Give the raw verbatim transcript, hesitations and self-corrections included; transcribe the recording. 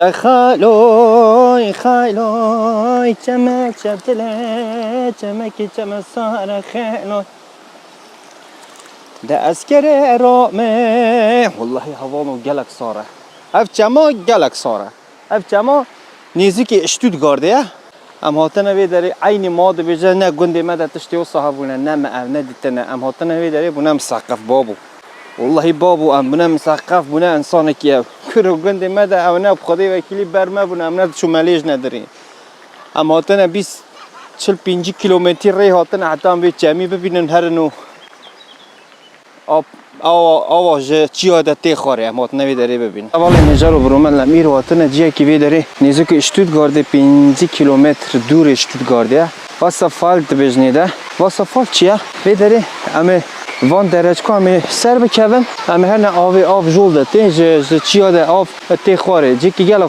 Xaloy, xaloy, çeme çebdile, çemekî çeme sare xaloy. De eskere rame. Wallahî hevano gelek sar e. Ev çema gelek sar e. Ev çema nêzîkî Stuttgartê ye. Em hatine vê derê, eynî ma dibêje, ne gundê me de tiştê wisa hebûne, ne me ev nedîtine. Em hatine vê derê bûne miseqef babû. Wallahî babû, em bûne miseqef, bûne însanekî ev. Kuro gundê me de ew ne bi Xwedê wekîlî ber me bûne, em ne diçû melêj nedirî. Em hatine bîst, çil, pêncî kîlometrî rê hatine heta em vê çemî bibînin herin û Av, awa, awa ji çiya de tê xwarê, em hatine vê derê bibîn. Hevalên hêjar û birû me, em îro hatine ciyekî vê derê, nêzîkî Stuttgartê, pêncî kîlometr dûrê Stuttgartê ye. Wasserfall dibêjinê de. Wasserfall çi ye? Vê derê em ê van dereçka em ê ser bikevin. Em ê herne avê, av jol de tê, ji, ji çiya de av tê xwarê. Ciyekî gelek